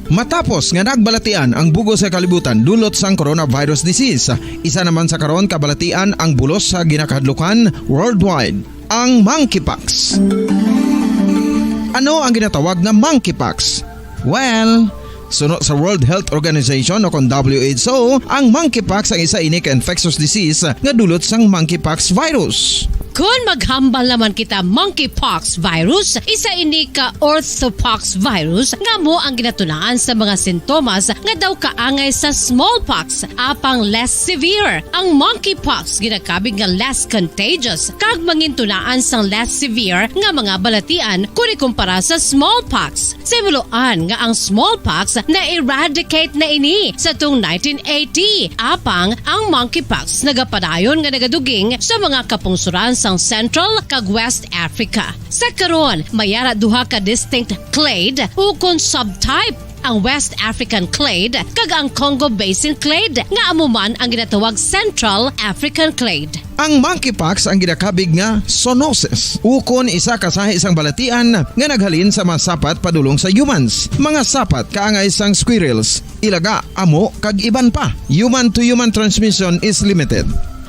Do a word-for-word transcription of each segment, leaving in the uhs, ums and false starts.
Matapos nga nagbalatian ang bug-os nga kalibutan dulot sang coronavirus disease, isa naman sa karon kabalatian ang bulos sa ginakahadlukan worldwide, ang monkeypox. Ano ang ginatawag nga monkeypox? Well, suno sa World Health Organization o kon W H O, ang monkeypox ang isa ini ka infectious disease nga dulot sang monkeypox virus. Kon maghambal naman kita, monkeypox virus, isa ini ka orthopox virus nga amo ang ginatunaan sa mga sintomas nga daw kaangay sa smallpox, apang less severe. Ang monkeypox ginakabig nga less contagious kag mangintunaan sang less severe nga mga balatian kon ikumpara sa smallpox. Sa himuloan nga ang smallpox na-eradicate na ini sa tung nineteen eighty, apang ang monkeypox nagapadayon nga nagaduging sa mga kapungsoran sang Central kag West Africa. Sa karon, may ara duha ka distinct clade ukon subtype, ang West African clade kag ang Congo Basin clade, nga amo man ang ginatawag Central African clade. Ang monkeypox ang ginakabig nga zoonosis, ukon isa ka sahi sang balatian nga naghalin sa mga sapat padulong sa humans, mga sapat kaangay sang squirrels, ilaga, amo, kag iban pa. Human to human transmission is limited.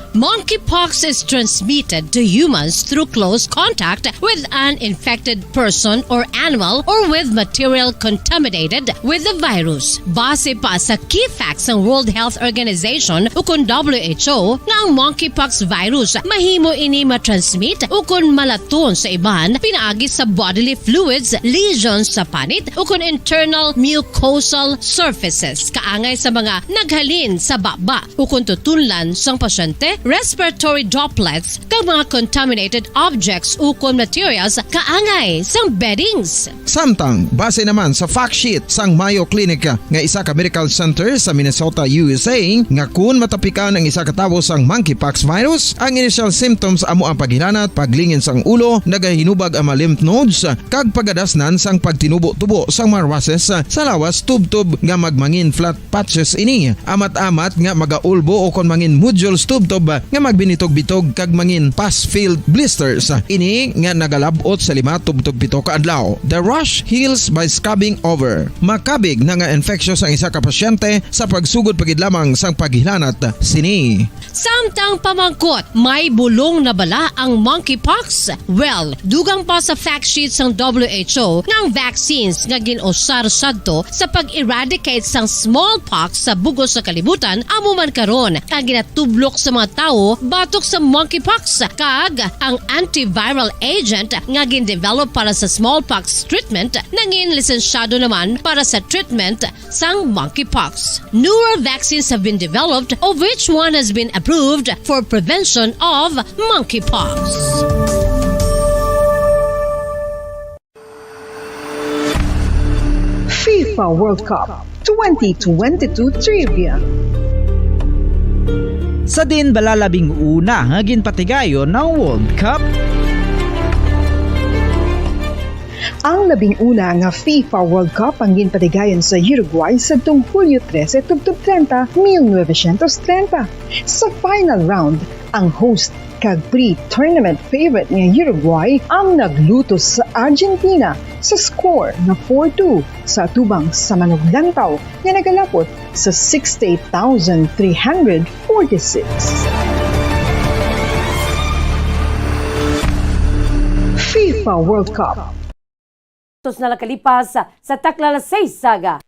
Monkeypox is transmitted to humans through close contact with an infected person or animal or with material contaminated with the virus. Base pa sa key facts sang World Health Organization ukon W H O, nga ang monkeypox virus mahimo ini matransmit ukon malaton sa iban pinaagi sa bodily fluids, lesions sa panit, ukon internal mucosal surfaces, kaangay sa mga naghalin sa baba ukon tutunlan sang pasyente, respiratory droplets, kag mga contaminated objects ukon materials kaangay sang beddings. Samtang, base naman sa fact sheet sang Mayo Clinic nga isa ka medical center sa Minnesota, U S A, nga kun matapikan ang isa ka tawo sang monkeypox virus, ang initial symptoms amo ang paghilanat, paglingin sang ulo, nagahinubag ang mga lymph nodes, kag pagadasnan sang pagtinubo-tubo sang mga rushes sa lawas tubtob nga magmangin flat patches ini, amat-amat nga magaulbo o kon mangin nodules tubtob nga magbinitog-bitog kag mangin pus-filled blisters. Ini nga nagalab-ot sa lima tubtob pito ka adlaw. The rash heals by scabbing over. Makabig na nga infectious ang isa ka pasyente sa pagsugod pa gid lamang sang paghilanat sini. Samtang pamangkot, may bulong na bala ang monkeypox? Well, dugang pa sa fact sheet sang W H O nga ang vaccines nga gin-usar sadto sa pag-eradicate sang smallpox sa bug-os nga kalibutan amo man karon ang ginatublok sa mga tawo batok sa monkeypox, kag ang antiviral agent nga gin-develop para sa smallpox treatment nangin lisensyado naman para sa treatment sang monkeypox. Newer vaccines have been developed, of which one has been approved for prevention of monkeypox. FIFA World Cup twenty twenty-two Trivia. Sa diin bala labing una nga ginpatigayon ang World Cup? Ang labing una nga FIFA World Cup ang ginpatigayon sa Uruguay sadtong Hulyo trese tubtob treinta, mil novecientos treinta. Sa final round, ang host kag pre-tournament favorite nga Uruguay ang naglutos sa Argentina sa score nga four two sa atubang sa manuglantaw nga nagalapot sa sixty-eight thousand three hundred forty-six. FIFA World Cup. Tos na lang kalipas sa takna alas sais aga.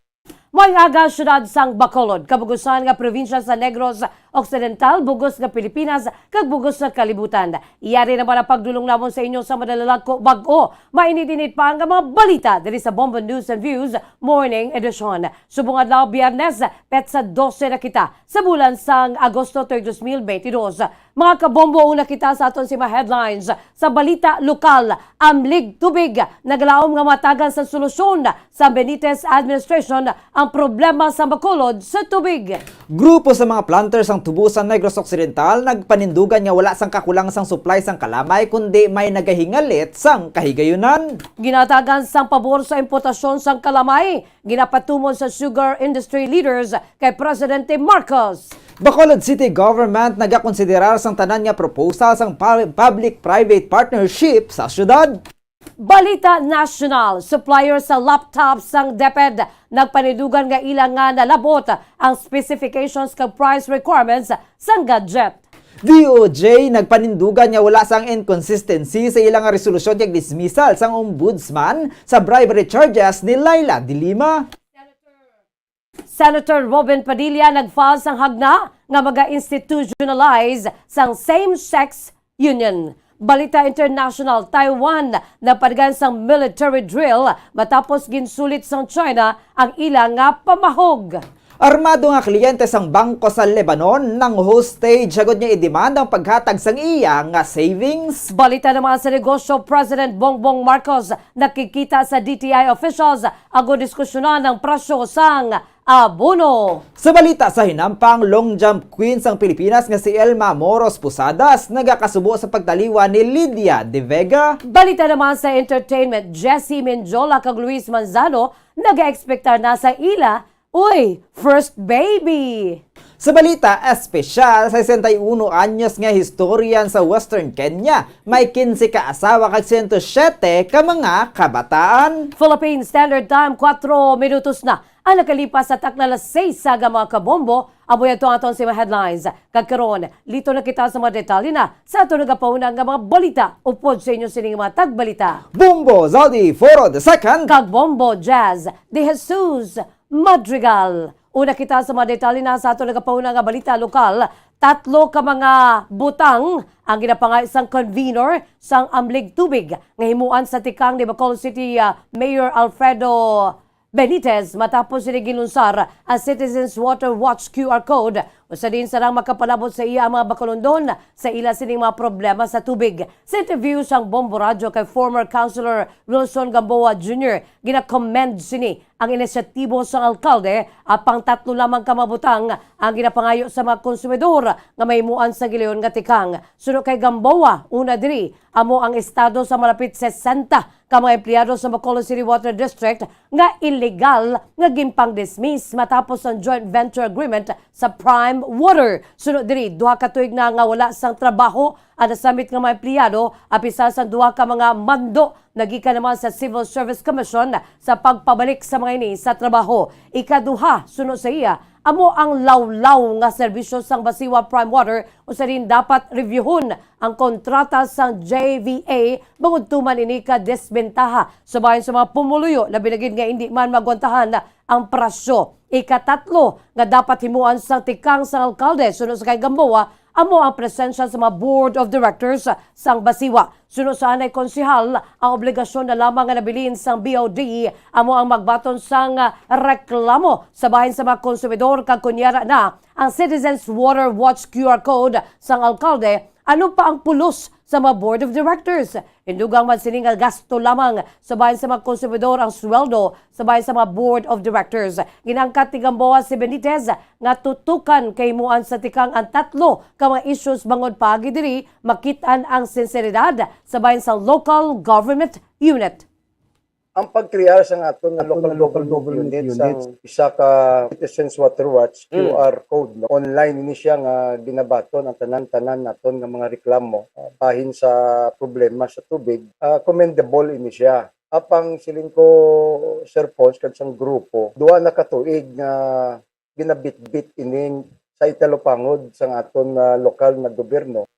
Maayong aga, siyudad sang Bacolod, kabugusan nga probinsya sa Negros Occidental, bugos nga Pilipinas, kag bugos nga kalibutan. Yari naman ang pagdulong namon sa inyo sa madalalag ko bag-o, mainit-init pa nga mga balita diri sa Bombo News and Views Morning Edition. Subong adlaw, Biyernes, petsa dose na kita sa bulan sang Agosto, tuig dos mil beintidos. Mga kabombo, una kita sa aton sima headlines. Sa balita lokal, amlig tubig, naglaom nga matagan sa solusyon sa Benitez administration ang problema sa Bacolod sa tubig. Grupo sa mga planters ang tubo sa Negros Occidental nagpanindugan nga wala sang kakulang sang supply sang kalamay, kundi may nagahingalit sang kahigayunan. Ginatagan sang pabor sa importasyon sang kalamay, ginapatumon sa sugar industry leaders kay Presidente Marcos. Bacolod City Government nagakonsiderar sang tanan nga proposal sang pa-, public-private partnership sa syudad. Balita National, supplier sa laptop sang DepEd nagpanindugan nga ila nga nalab-ot ang specifications kag price requirements sang gadget. D O J nagpanindugan nga wala sang inconsistency sa ila nga resolusyon kag dismissal sang ombudsman sa bribery charges ni Leila de Lima. Senator Robin Padilla nag-file sang hagna nga maga-institutionalize sang same-sex union. Balita International, Taiwan nagpadagan sang military drill matapos ginsulit sang China ang ila nga pamahog. Armado nga kliyente sang bangko sa Lebanon nang-hostage agud niya i-demand ang paghatag sang iya nga savings. Balita naman sa negosyo, President Bongbong Marcos nakikita sa D T I officials agud diskusyonan ang presyo sang abono. Sa balita sa hinampang, long jump queen sang Pilipinas nga si Elma Moros Posadas nagakasubo sa pagtaliwan ni Lydia De Vega. Balita naman sa entertainment, Jessie Mendiola kag Luis Manzano nagaekspektar na sa ila, uy, first baby. Sa balita espesyal, sesenta y uno anyos nga historian sa Western Kenya, may quince ka asawa kag siyento siyete ka mga kabataan. Philippine Standard Time, kuwatro minutos na ang nakalipas sa takna alas seis sa aga, mga kabombo. Amo yadto aton sa mga headlines. Kag karon, liton na kita sa mga detalye na sa aton nagapauna nga mga balita. Upod sa inyo sining mga tagbalita, Bombo Zaldi Foro the second kag Bombo Jazz de Jesus Madrigal. Una kita sa mga detalye na sa aton nagapauna nga balita lokal. Tatlo ka mga butang ang ginapangayo sang convener sang Amlig Tubig nga himuan sa tikang ni Bacolod City, ah, Mayor Alfredo Benitez matapos sini gilunsar ang Citizens Water Watch Q R Code, usa din sarang makapalabot sa iya ang mga Bacolondon sa ila sining mga problema sa tubig. Sa interview sang Bombo Radyo kay former Councilor Wilson Gamboa Junior, gina-commend sini ang inisyatibo sang alkalde, apang tatlo lamang ka mga butang ang ginapangayo sa mga konsumidor nga mahimuan sa gilayon nga tikang. Suno kay Gamboa, una diri amo ang estado sa malapit sesenta ka mga empleyado sa Bacolod City Water District nga illegal nga ginpang-dismiss matapos ang joint venture agreement sa Prime Water. Suno diri, duha ka tuig na nga wala sang trabaho ang nasamit nga mga empleyado, apisal sang duha ka mga mando nga gikan naman sa Civil Service Commission sa pagpabalik sa mga ini sa trabaho. Ikaduha, suno sa iya, amo ang lawlaw nga serbisyo sang Basiwa Prime Water, usa din dapat reviewhon ang kontrata sang J V A bangod tuman ini ka disbentaha sa bahin sa mga pumuluyo, labi na gid nga indi man magwantahan ang presyo. Ikatatlo nga dapat himuan sang tikang sang alkalde, suno sa kay Gamboa, amo ang presensya sa mga board of directors sang Basiwa. Suno sa anay konsehal, ang obligasyon na lamang nga nabilin sang B O D amo ang magbaton sang reklamo sa bahin sa mga konsumidor, kag kon yara na ang Citizens Water Watch Q R Code sang alkalde, ano pa ang pulos sa mga board of directors? Hindugang man sini nga gasto lamang sa bahin sa mga konsumidor ang sweldo sa bahin sa mga board of directors. Ginangkat ni Gamboa si Benitez nga tutukan kay himuan sa tikang ang tatlo ka mga issues, bangod paagi diri makit-an ang sinseridad sa bahin sa local government unit. Ang pag-crear sang aton nga local government unit sang isa ka Citizens Water Watch Q R code, no? Online ini siya nga ginabaton ang tanan-tanan naton nga mga reklamo, ah, bahin sa problema sa tubig. Ah, commendable ini siya. Apang siling ko, Sir Pons, kag sang grupo, duha na ka tuig nga ginabitbit ining sa italupangod sang aton, ah, lokal nga gobyerno.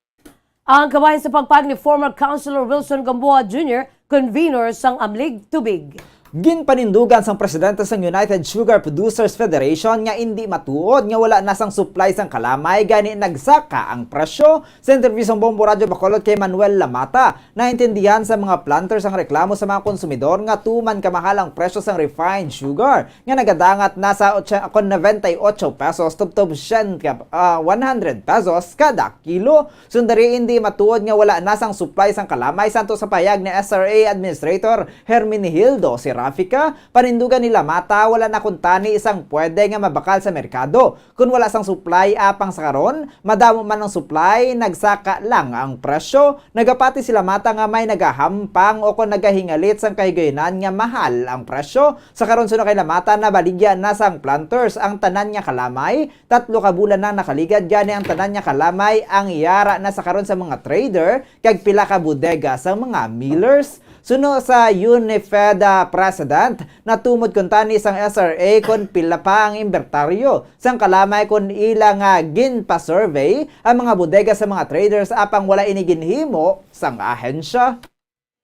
Ang kabahin sa pagpag ni former Councilor Wilson Gamboa Junior, convener sang Amlig Tubig. Ginpanindugan sang presidente sang United Sugar Producers Federation nga indi matuod nga wala na sang supply sang kalamay, gani nagsaka ang presyo. Sa interview sang Bombo Radyo Bacolod kay Manuel Lamata, naintindihan sa mga planters ang reklamo sa mga konsumidor nga tuman kamahal ang presyo sang refined sugar nga nagadangat na sa otse-, kon noventa y ocho pesos tubtob siyam ka, ah, one hundred pesos kada kilo. Sundari, indi matuod nga wala na sang supply sang kalamay, santo sa pahayag ni S R A Administrator Herminihildo Serafica, panindugan ni Lamata, wala na kuntani sang pwede nga mabakal sa merkado. Kon wala sang supply, apang sa karon, madamo man ang supply, nagsaka lang ang presyo. Nagapati si Lamata nga may nagahampang o kon nagahingalit sang kahigayonan nga mahal ang presyo. Sa karon, suno kay Lamata, nabaligya na sang planters ang tanan nga kalamay. Tatlo ka bulan nang nakaligad gani ang tanan nga kalamay ang yara na sa karon sa mga trader kag pila ka bodega sa mga millers. Suno sa UNIFED, ah, President, natumod kuntani sang S R A kon pila pa ang inventaryo sang kalamay kon ila nga ginpa-survey ang mga bodega sa mga traders, apang wala ini ginhimo sang ahensya.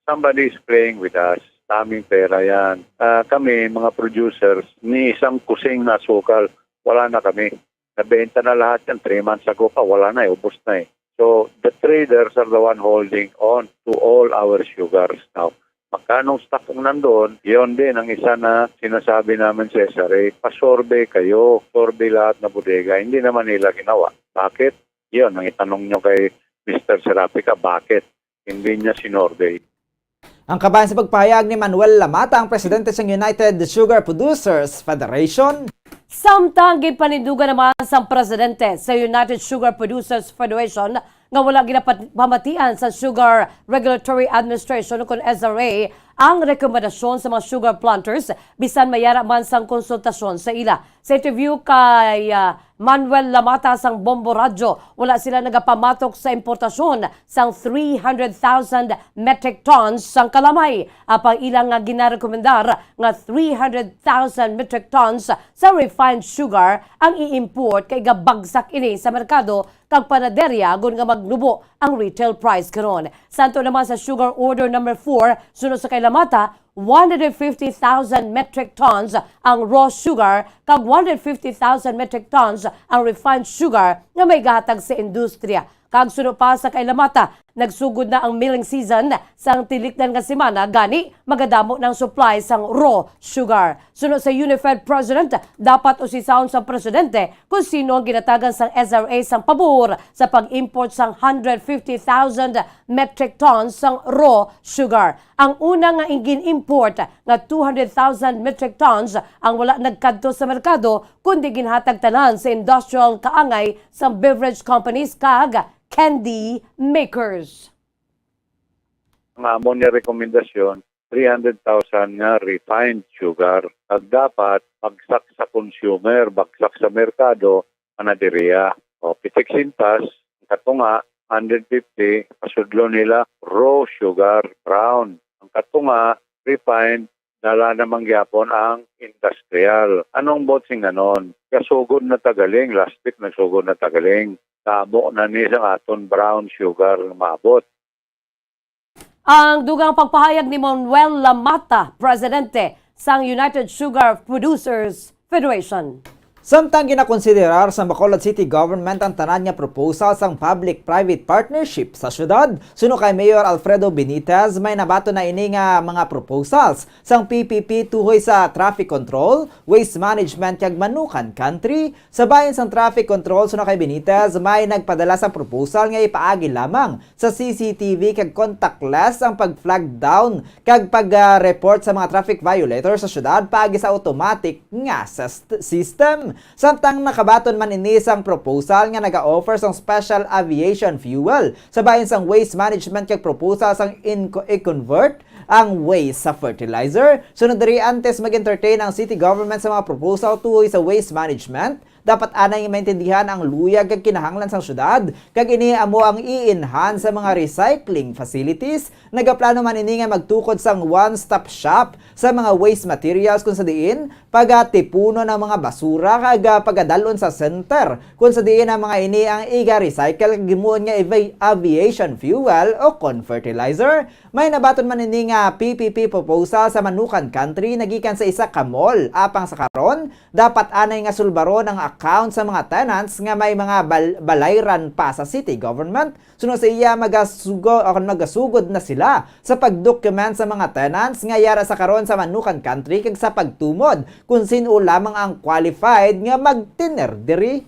Somebody is playing with us. Daming pera yan. Ah, kami, mga producers, ni isang kusing na asukal, wala na kami. Nabenta na lahat yan. Three months ago pa, wala na eh. Ubos na eh. So, the traders are the one holding on to all our sugars now. Magkanong stock ang nandun, yun din ang isa na sinasabi namin sa S R A, pasurvey kayo, survey lahat na bodega. Hindi naman nila ginawa. Bakit? Yun, ang itanong nyo kay Mister Serapica, bakit? Hindi niya sinorvey. Ang kabahin sa pagpahayag ni Manuel Lamata, ang presidente sang United Sugar Producers Federation. Samtang ginpanindugan naman sang presidente sa United Sugar Producers Federation nga wala ginapamatian sa Sugar Regulatory Administration kon S R A ang rekomendasyon sa mga sugar planters bisan may ara man sang konsultasyon sa ila. Sa interview kay, ah, Manuel Lamata sang Bombo Radyo, wala sila nagapamatok sa importasyon sang three hundred thousand metric tons sang kalamay. Apang ila nga ginarekomendar nga three hundred thousand metric tons sa refined sugar ang i-import kay gabagsak ini sa merkado kag panaderya gun nga magnubo ang retail price karon. Santo naman sa Sugar Order number four, suno sa kay Lamata, one hundred fifty thousand metric tons ang raw sugar kag one hundred fifty thousand metric tons ang refined sugar nga may gahatag sa industriya. Kag suno pa sa kay Lamata, nagsugod na ang milling season sang tilikdan nga semana, gani magadamo na ang supply sang raw sugar. Suno sa UNIFED President, dapat usisahon sang presidente kon sino ang ginatagan sang S R A sang pabor sa pag-import sang hundred fifty thousand metric tons sang raw sugar. Ang una nga gin-import nga two hundred thousand metric tons ang wala nagkadto sa merkado, kundi ginhatag tanan sa industrial kaangay sang beverage companies kag candy makers. Ang amon nga rekomendasyon, three hundred thousand nga refined sugar. Kag dapat bagsak sa consumer, bagsak sa merkado, panaderya. O, pitik sintas, ang katunga, hundred fifty, pasudlo nila raw sugar, brown. Ang katunga, refined, dala naman gyapon ang industrial. Anong bot sing ganon? Kasugod na tagaling, last week nagsugod na tagaling. Damo na ni sa aton brown sugar nga maabot. Ang dugang pagpahayag ni Manuel Lamata, presidente sang United Sugar Producers Federation. Samtang ginakonsiderar sa Bacolod City Government ang tanan nga proposal sang public-private partnership sa syudad, suno kay Mayor Alfredo Benitez, may nabaton na ini nga mga proposals sang P P P tuhoy sa traffic control, waste management kag Manukan Country. Sa bahin sang traffic control, suno kay Benitez, may nagpadala sang proposal nga ipaagi lamang sa C C T V kag contactless ang pag-flag down kag pag-report sa mga traffic violator sa syudad paagi sa automatic nga sest-, system. Samtang nakabaton man ini sang proposal nga naga-offer sang special aviation fuel sa bahin sang waste management kag proposal sang inco-, i-convert ang waste sa fertilizer. Sunod diri, antes mag-entertain ang city government sa mga proposal tuhoy sa waste management, dapat anay nga maintindihan ang luyag kag kinahanglan sang syudad, kag ini amo ang i-enhance sa mga recycling facilities. Nagaplano man ini nga magtukod sang one-stop shop sa mga waste materials, kung sa diin pagatipunon ang mga basura kag, ah, pagadal-on sa center, kung sa diin ang mga ini ang iga-recycle kag himuon nga avi-, aviation fuel o kon fertilizer. May nabaton man ini nga P P P proposal sa Manukan Country nagikan sa isa ka mall. Apang sa karon, dapat anay nga sulbaron ang account sa mga tenants nga may mga bal-, balayran pa sa city government. Suno sa iya, magasugo-, o kon magasugod na sila sa pag-document sa mga tenants nga yara sa karon sa Manukan Country kag sa pagtumod kung sin-o lamang ang qualified nga mag-tenant diri.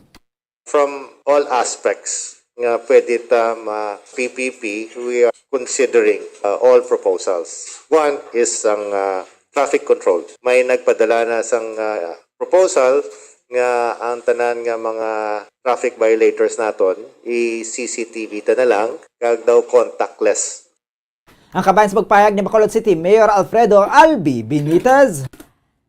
From all aspects nga pwede ta ma-P P P, we are considering, uh, all proposals. One is ang, uh, traffic control. May nagpadala na sang, uh, proposal nga ang tanan nga mga traffic violators naton, i-C C T V ta na lang, kag daw contactless. Ang kabahin sa pagpahayag ni Bacolod City Mayor Alfredo Albi Benitez.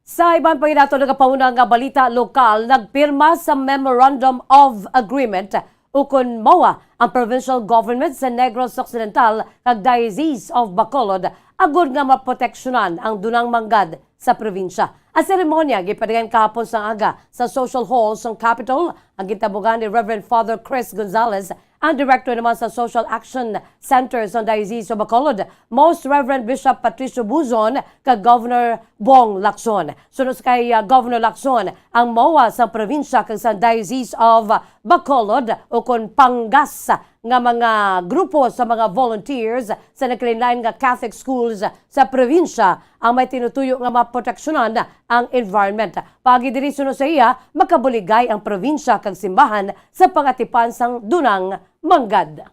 Sa iban pa gid nato nagapauna nga balita lokal, nagpirma sa Memorandum of Agreement ukon MOA ang provincial government sa Negros Occidental kag Diocese of Bacolod agod nga maproteksyonan ang dunang manggad sa probinsya. Ang seremonya gipadangan kahapon sang aga sa Social Hall sang Capitol, ang gintabugan ni Reverend Father Chris Gonzalez, ang director naman sa Social Action Center sa Diocese of Bacolod, Most Reverend Bishop Patricio Buzon, kag Governor Bong Lacson. Suno sa kay, ah, Governor Lacson, ang MOA sa probinsya kag sa Diocese of Bacolod, ukon Pangas, nga mga grupo sa mga volunteers sa nagkalainlain nga Catholic schools sa probinsya ang may tinutuyo nga maproteksyonan ang environment. Paagi diri, suno sa iya, makabuligay ang probinsya kag simbahan sa pangatipan sang dunang manggad.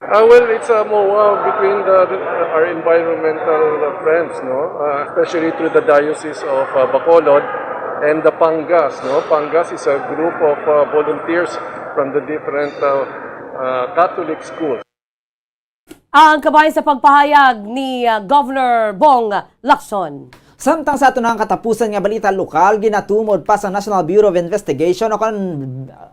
Uh, well, it's a MOA between the, the- our environmental friends, no? Uh, especially through the Diocese of uh, Bacolod and the Pangas, no? Pangas is a group of uh, volunteers from the different uh, uh, Catholic schools. Ang kabahin sa pagpahayag ni, ah, Governor Bong Lacson. Samtang sa aton nga katapusan nga balita lokal, ginatumod pa sa National Bureau of Investigation o kon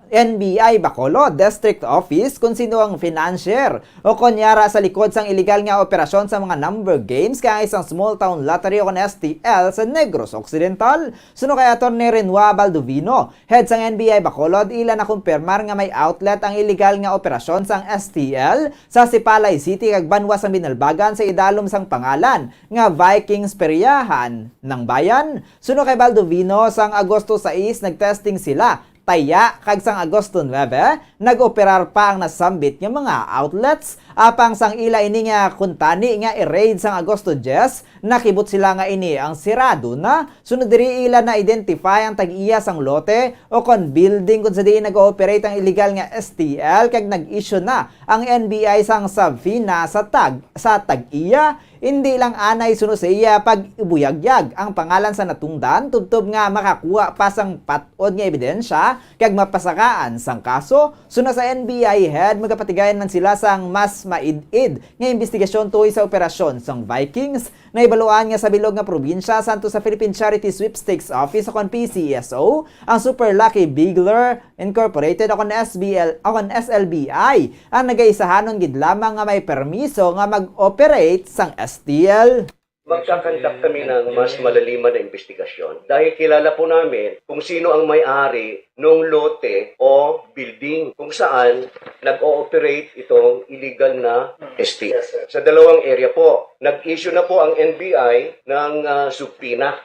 N B I Bacolod District Office kung sino ang financier o kon yara sa likod sang iligal nga operasyon sa mga number games kay isang small town lottery o kon S T L sa Negros Occidental. Suno kay Attorney Renoir Baldovino, head sang N B I Bacolod, ila nakumpirmar nga may outlet ang iligal nga operasyon sang S T L sa Sipalay City kag banwa sang Binalbagan sa idalom sang pangalan nga Vikings Peryahan ng Bayan. Suno kay Baldovino, sang Agosto sais nagtesting sila taya, kag sang Agosto nuebe nag-operar pa ang nasambit nga mga outlets. Apang sang ila ini nga kuntani nga i-raid sang Agosto diyes, nakibot sila nga ini ang sirado na. Sunod diri, ila na-identify ang tag-iya sang lote o kon building kung sa diin nag-ooperate ang illegal nga S T L, kag nag-issue na ang N B I sang subpoena sa tag sa tag-iya. Hindi lang anay, suno sa iya, pag-ibuyagyag ang pangalan sa natungdan tubtob nga makakuha pa sang pat-od nga ebidensya kag mapasakaan sang kaso. Suno sa N B I head, magapatigayon man sila sang mas maid-id nga imbestigasyon tuhoy sa operasyon sang Vikings. Nahibaluan nga sa bilog nga probinsya, santo sa Philippine Charity Sweepstakes Office o kon P C S O, ang Super Lucky Bigler Incorporated o kon S B L o kon S L B I ang nagaisahanon gid lamang nga may permiso nga mag-operate sang S T L. Magkakandak kami ng mas malaliman na investigasyon dahil kilala po namin kung sino ang may-ari nung lote o building kung saan nag-ooperate itong illegal na S T L. Sa dalawang area po, nag-issue na po ang N B I ng, ah, subpoena.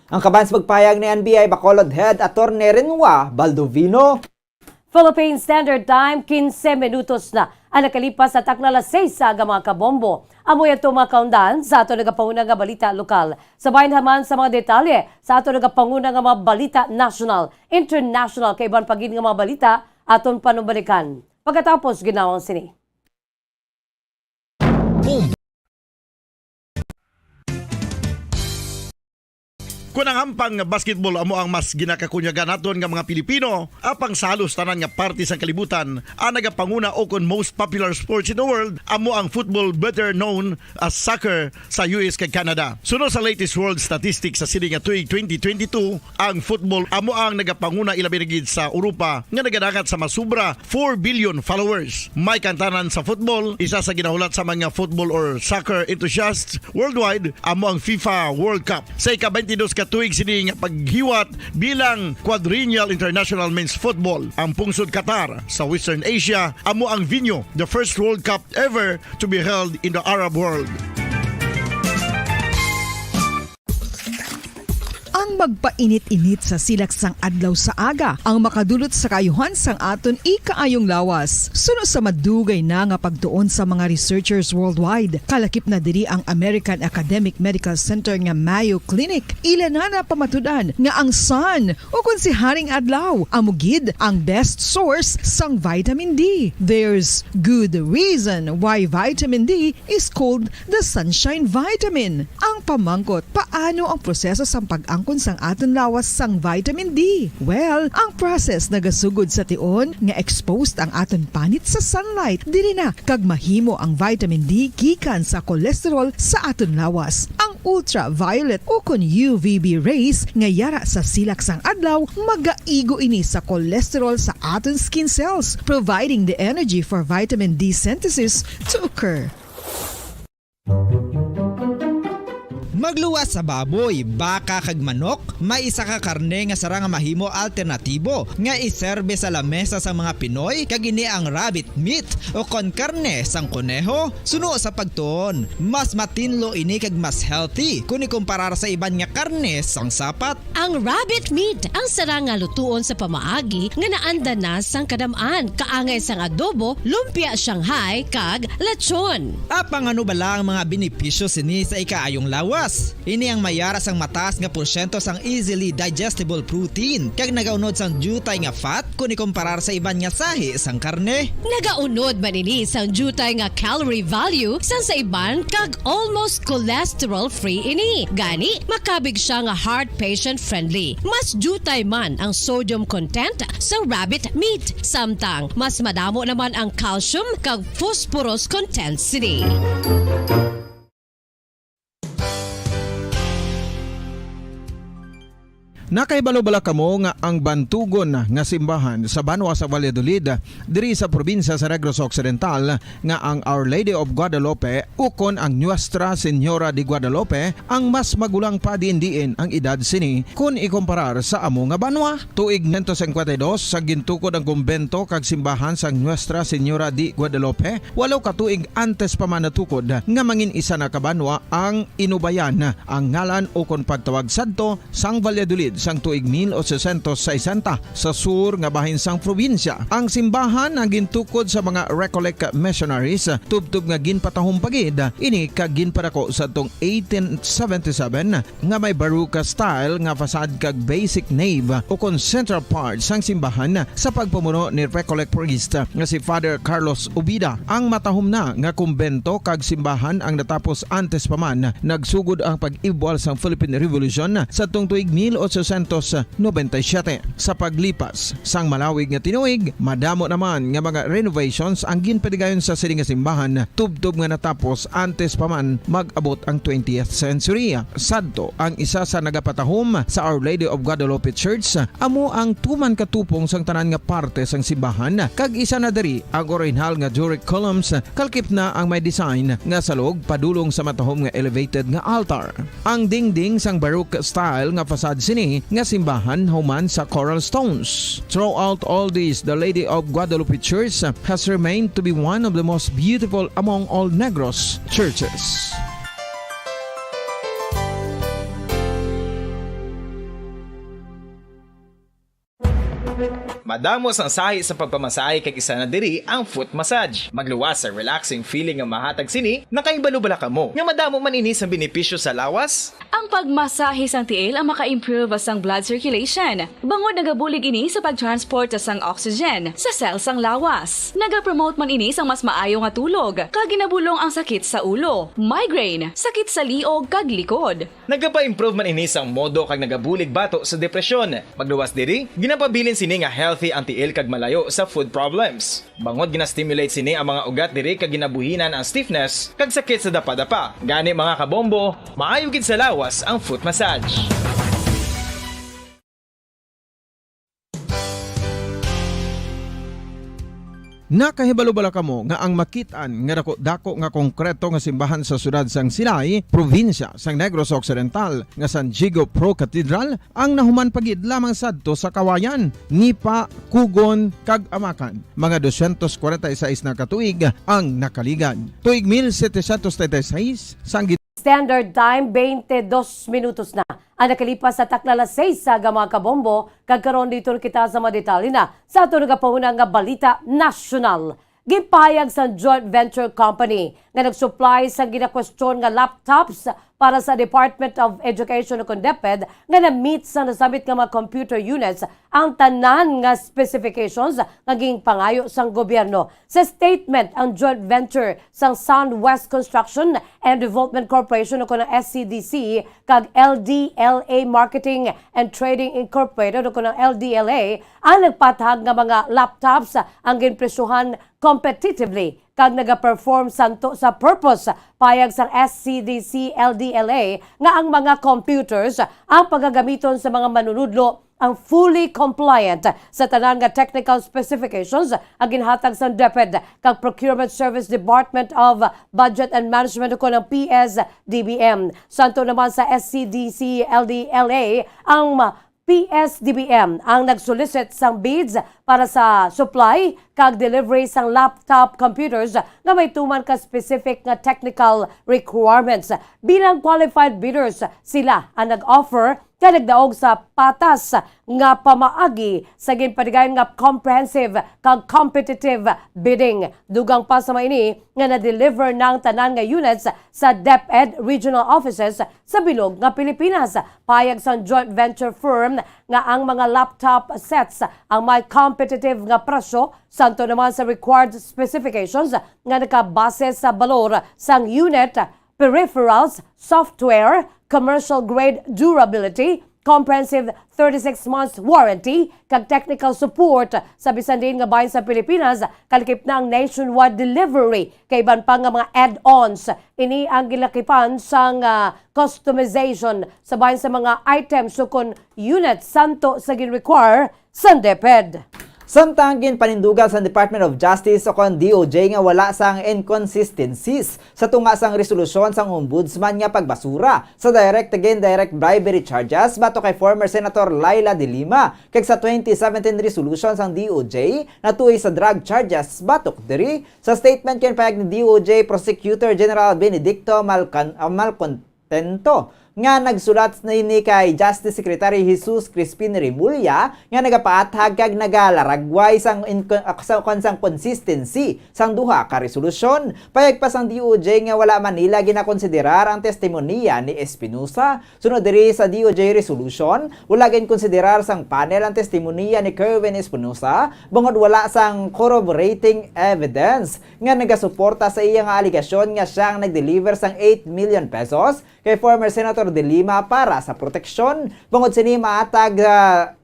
Ang kaban sa pagpahayag ni N B I Bacolod Head Attorney Renoir Baldovino. Philippine Standard Time, quince minutos na ang nakalipas sa takna alas seis sa aga, mga kabombo. Amo yan to, mga kaundan, sa ato nagapanguna nga balita lokal. Sa bayan naman sa mga detalye sa ato nagapanguna nga mga balita national, international, kay iban pa gid nga mga balita aton panumbalikan pagkatapos ginawang sini. Kon ang hampang nga basketball amo ang mas ginakakunyagan naton nga mga Pilipino, apang sa halos tanan nga parte sang kalibutan, ang nagapanguna o kon most popular sports in the world amo ang football, better known as soccer, sa U S kag Canada. Suno sa latest world statistics sa sini nga tuig twenty twenty-two, ang football amo ang nagapanguna, ilabi na gid sa Europa, nga nagadangat sa masubra four billion followers. May kantanan sa football, isa sa ginahulat sa mga football or soccer enthusiasts worldwide amo ang FIFA World Cup. Sa ika-twenty-dos ka tuig sini nga paghiwat bilang Quadrennial International Men's Football, ang pungsod Qatar sa Western Asia amo ang venue, the first World Cup ever to be held in the Arab world. Ang magpainit-init sa silak sang adlaw sa aga ang makadulot sa kaayuhan sang aton ikaayong lawas. Suno sa madugay na nga pagtuon sa mga researchers worldwide, kalakip na diri ang American Academic Medical Center nga Mayo Clinic. Ila na napamatud-an nga ang sun, o kon si Haring Adlaw, amo gid ang best source sang vitamin D. There's good reason why vitamin D is called the sunshine vitamin. Ang pamangkot, paano ang proseso sang pag-angkon sang aton lawas sang vitamin D? Well, ang process nagasugod sa tion nga exposed ang aton panit sa sunlight. Diri na kag mahimo ang vitamin D gikan sa cholesterol sa aton lawas. Ang ultraviolet o kon U V B rays nga yara sa silak sang adlaw, magaigo ini sa cholesterol sa aton skin cells, providing the energy for vitamin D synthesis to occur. Magluwas sa baboy, baka kag manok, may isa ka karne nga sarang nga mahimo alternatibo nga iserbe sa lamesa sa mga Pinoy, kag ini ang rabbit meat o kon karne sang koneho. Suno sa pagtuon, mas matinlo ini kag mas healthy kon ikumparar sa iban nga karne sang sapat. Ang rabbit meat ang sarang nga lutuon sa pamaagi nga naanda na sang kadam-an, kaangay sang adobo, lumpia Shanghai, kag lechon. Apang ano bala ang mga benepisyo sini sa ikaayong lawas? Ini ang may ara sang mataas nga porsyento sang easily digestible protein, kag nagaunod sang diutay nga fat kon ikumparar sa iban nga sahi sang karne. Nagaunod man ini sang diutay nga calorie value sang sa iban, kag almost cholesterol-free ini. Gani, makabig siya nga heart patient-friendly. Mas diutay man ang sodium content sang rabbit meat, samtang mas madamo naman ang calcium kag phosphorus content sini. Nakahibalo bala kamo nga ang bantugon nga simbahan sa banwa sa Valladolid, diri sa probinsya sa Negros Occidental, nga ang Our Lady of Guadalupe ukon ang Nuestra Señora de Guadalupe ang mas magulang pa diin-diin ang edad sini kon ikumparar sa amo nga banwa? Tuig sento singkwenta y dos sa gintukod ang kumbento kag simbahan sang Nuestra Señora de Guadalupe, walo ka tuig antes pa man natukod nga mangin isa na ka banwa ang Inubayan, ang ngalan ukon pagtawag sadto sang Valladolid sang tuig mil ochocientos sesenta, sa sur nga bahin sang probinsya. Ang simbahan ang gintukod sa mga Recollect missionaries, tubtob nga ginpatahom pa gid ini kag ginpadako sadtong eighteen seventy-seven, nga may Baroque style nga facade kag basic nave ukon central part sang simbahan sa pagpamuno ni Recollect priest nga si Father Carlos Ubida. Ang matahom na nga kumbento kag simbahan ang natapos antes pa man nagsugod ang pag-ibwal sang Philippine Revolution sadtong tuig mil ochocientos noventa y siete. Sa paglipas sang malawig nga tinuig, madamo naman nga mga renovations ang ginpadigayon sa sini nga simbahan, tubtob nga natapos antes pa man mag-abot ang twentieth century. Sadto, ang isa sa nagapatahom sa Our Lady of Guadalupe Church amo ang tuman ka tupong sang tanan nga parte sang simbahan, kag isa na diri ang orihinal nga Doric columns, kalkip na ang may design nga salog padulong sa matahom nga elevated nga altar. Ang dingding sang Baroque style nga facade sini nga simbahan human sa coral stones. Throughout all this, the Lady of Guadalupe Church has remained to be one of the most beautiful among all Negros churches. Madamo sang sahi sa pagpamasahe, kag isa na diri ang foot massage. Magluwas sa relaxing feeling nga mahatag sini. Nakahibalo bala kamo nga madamo man ini sang benepisyo sa lawas? Ang pagmasahe sang tiil ang maka-improve sang blood circulation, bangod nagabulig ini sa pag-transport sang oxygen sa cell sang lawas. Nagapromote man ini sang mas maayo nga tulog, kag ginabulong ang sakit sa ulo, migraine, sakit sa liog, kag likod. Nagapa-improve man ini sang modo kag nagabulig bato sa depresyon. Pagluwas diri, ginapabilin sini nga healthy ang tiil kag malayo sa foot problems. Bangod gina-stimulate sini ang mga ugat diri kag ginabuhinan ang stiffness kag sakit sa dapadapa. Gani, mga kabombo, maayo gid sa lawas ang foot massage. Nakahibalo bala kamo nga ang makit-an nga dako-dako nga konkreto nga simbahan sa siyudad sang Silay, probinsya sang Negros Occidental, nga San Diego Pro Cathedral, ang nahuman pa gid lamang sadto sa Kawayan, Nipa, Kugon, kag Amakan? Mga dosyentos kwarenta y seis na ka tuig ang nakaligad. Tuig mil setecientos treinta y seis, sang Standard Time, twenty-dos minutos na ang nakalipas sa takna alas seis sa aga, mga kabombo, kag karon didto na kita sa mga detalye na sa aton nagapahuna nga balita nasyonal. Ginpahayag sa Joint Venture Company nga nag-supply sa ginakwestiyon nga laptops para sa Department of Education o kon DepEd nga na-meet sa nasambit nga mga computer units ang tanan nga specifications nga ginpangayo sang gobyerno. Sa statement, ang joint venture sang Sound West Construction and Development Corporation o kon ang S C D C kag L D L A Marketing and Trading Incorporated o kon ang L D L A ang nagpatahag nga mga laptops ang ginpresyohan competitively kag nagaperform santo sa purpose. Pahayag sang S C D C L D L A nga ang mga computers ang pagagamiton sa mga manunudlo ang fully compliant sa tanan nga technical specifications ang ginhatag sa DepEd kag Procurement Service Department of Budget and Management, ukon ang P S D B M. Santo naman sa S C D C L D L A, ang ma-, P S D B M ang nag-solicit sang bids para sa supply kag delivery sang laptop computers nga may tuman ka specific nga technical requirements. Bilang qualified bidders, sila ang nag-offer nga nagdaog sa patas nga pamaagi sa ginpatigayon nga comprehensive kag competitive bidding. Dugang pa sa mga ini nga na-deliver na ang tanan nga units sa DepEd regional offices sa bilog nga Pilipinas. Pahayag sang joint venture firm nga ang mga laptop sets ang may competitive nga presyo, santo naman sa required specifications nga nakabase sa balor sang unit, peripherals, software, commercial grade durability, comprehensive thirty-six months warranty, kag technical support sa bisan diin nga bahin sa Pilipinas, kalakip na ang nationwide delivery kag iban pa nga mga add-ons. Ini ang gilakipan sang, ah, customization sa bahin sa mga items ukon unit santo sa gin-require sang DepEd. Samtang ginpanindugan sa Department of Justice ukon D O J nga wala sang inconsistencies sa tunga sang resolusyon sang Ombudsman nga pagbasura sa direct kag indirect bribery charges batok kay former Senator Leila de Lima kag sa twenty seventeen resolution sang D O J natuoy sa drug charges batok diri. Sa statement, ginpahayag ni D O J Prosecutor General Benedicto Malcan-, ah, Malcontento nga nagsulat na ini kay Justice Secretary Jesus Crispin Remulla nga nagapaathag kag nagalaragway sang inco-, ah, sa, kon sang consistency sang duha ka resolusyon. Pahayag pa sang D O J nga wala man nila ginakonsiderar ang testimonya ni Espinosa. Sunod diri sa D O J resolution, wala ginkonsiderar sang panel ang testimonya ni Kerwin Espinosa bangod wala sang corroborating evidence nga nagasuporta sa iya nga alegasyon nga siya ang nag-deliver sang eight million pesos kay former Senator De Lima para sa proteksyon. Bangod sini, maatag, ah,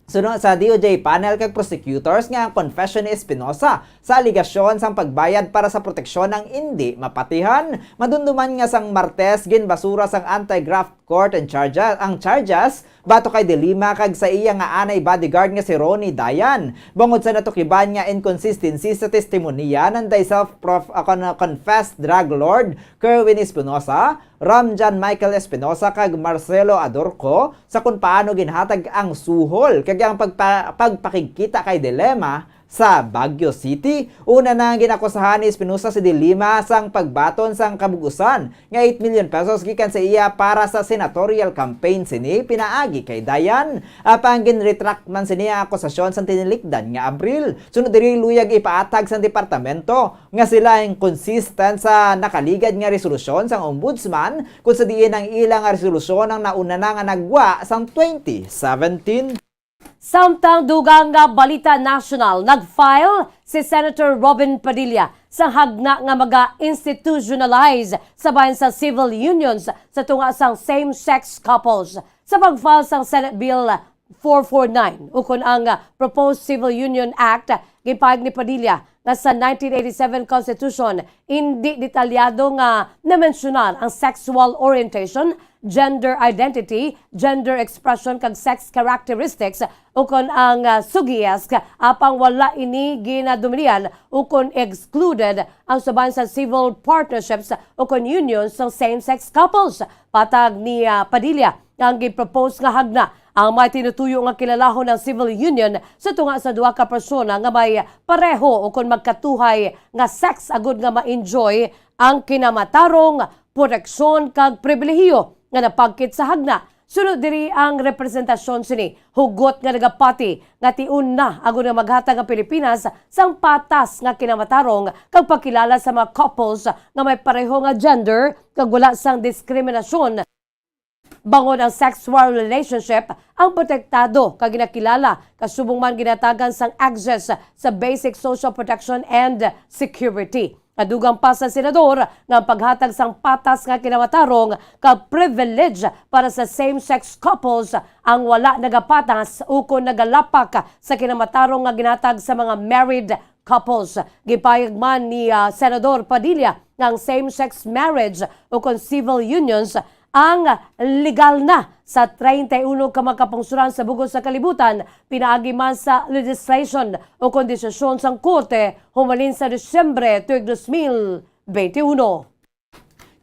suno sa D O J panel kag prosecutors nga ang confession ni Espinosa sa alegasyon sang pagbayad para sa proteksyon ang indi mapatihan. Madumduman nga sang Martes, ginbasura sang anti-graft court ang charges, ang charges batok kay De Lima kag sa iya nga anay bodyguard nga si Ronnie Dayan. Bangod sa natukiban nga inconsistency sa testimonya, nanday self-prof-, ah, kon-, confessed drug lord Kerwin Espinosa, Ramjan Michael Espinosa kag Marcelo Adorco sa kon paano ginhatag ang suhol kag ang pagpa-, pagpakigkita kay De Lima sa Baguio City. Una na nga ginakusahan ni Espinosa si De Lima sang pagbaton sang kabug-usan nga eight million pesos gikan sa iya para sa senatorial campaign sini pinaagi kay Dayan. Apang ginretract man sini ang akusasyon sang tinilikdan nga Abril. Sunod diri, luyag ipaathag sang departamento nga sila inconsistent sa nakaligad nga resolusyon sang Ombudsman, kung sa diin ang ila nga resolusyon ang nauna na nga nagwa sang twenty seventeen. Samtang dugang nga balita nasyonal, nag-file si Senator Robin Padilla sa hagna nga maga-institutionalize sa bahin sa civil unions sa tunga sang same-sex couples. Sa pag-file sang Senate Bill four four nine, ukon ang, ah, Proposed Civil Union Act, ginpahayag ni Padilla nga sa nineteen eighty-seven Constitution, indi detalyado nga namensyonar ang sexual orientation, gender identity, gender expression, kag sex characteristics, ukon ang, ah, sugiyesk, apang wala ini ginadumilian ukon excluded ang suban sa civil partnerships ukon unions sang same-sex couples. Patag ni, ah, Padilla, ang gipropose nga hagna ang may tinutuyo nga kilalahon ang civil union sa tunga sa duha ka persona nga may pareho ukon magkatuhay nga sex agud nga ma-enjoy ang kinamatarong, proteksyon kag pribilehiyo nga napagkit sa hagna. Sunod diri ang representasyon sini, hugot nga nagapati nga tion na agud nga maghatag ang Pilipinas sang patas nga kinamatarong kag pagkilala sa mga couples nga may pareho nga gender kag wala sang diskriminasyon. Bangod ang sexual relationship ang protektado kag ginakilala, kasubong man ginatagan sang access sa basic social protection and security. Kadugang pa sa senador nga ang paghatag sang patas nga kinamatarong kag privilege para sa same-sex couples ang wala nagapatas ukon nagalapak sa kinamatarong nga ginhatag sa mga married couples. Gipahayag man ni, ah, Senador Padilla nga ang same-sex marriage ukon civil unions ang legal na sa treinta y uno ka mga kapungsoran sa bug-os nga kalibutan, pinaagi man sa legislation o kon desisyon sang korte humalin sa Disyembre tuig dos mil benti uno.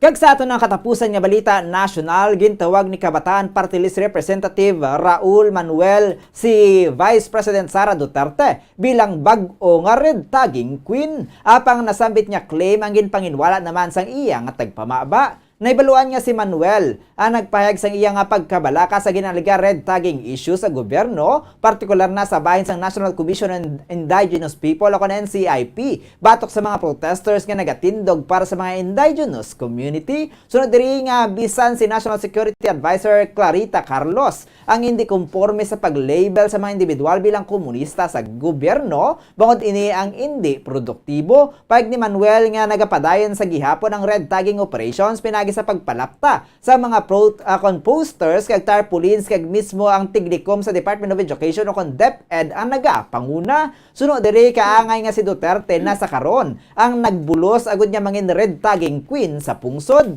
Kag sa aton nga katapusan nga balita nasyonal, gintawag ni Kabataan Party List Representative Raul Manuel si Vice President Sara Duterte bilang bag-o nga red tagging queen. Apang nasambit nga claim ang ginpanginwala naman sang iya nga tagpamaba. Nahibaluan nga si Manuel ang nagpahayag sang iya nga pagkabalaka sa ginaaliga red tagging issue sa gobyerno, partikular na sa bahin sang National Commission on Indigenous People o kon N C I P, batok sa mga protesters nga nagatindog para sa mga indigenous community. Sunod diri nga bisan si National Security Advisor Clarita Carlos ang hindi komporme sa pag-label sa mga individual bilang komunista sa gobyerno, bangod ini ang indi produktibo. Pahayag ni Manuel nga nagapadayon sa gihapon ang red tagging operations pinaagi sa pagpalapta sa mga pro-, ah, kon posters kag tarpaulins, kag mismo ang tignikom sa Department of Education o kon DepEd ang nagapanguna. Suno diri, kaangay nga si Duterte na sa karon ang nagbulos agud nga mangin red tagging queen sa pungsod.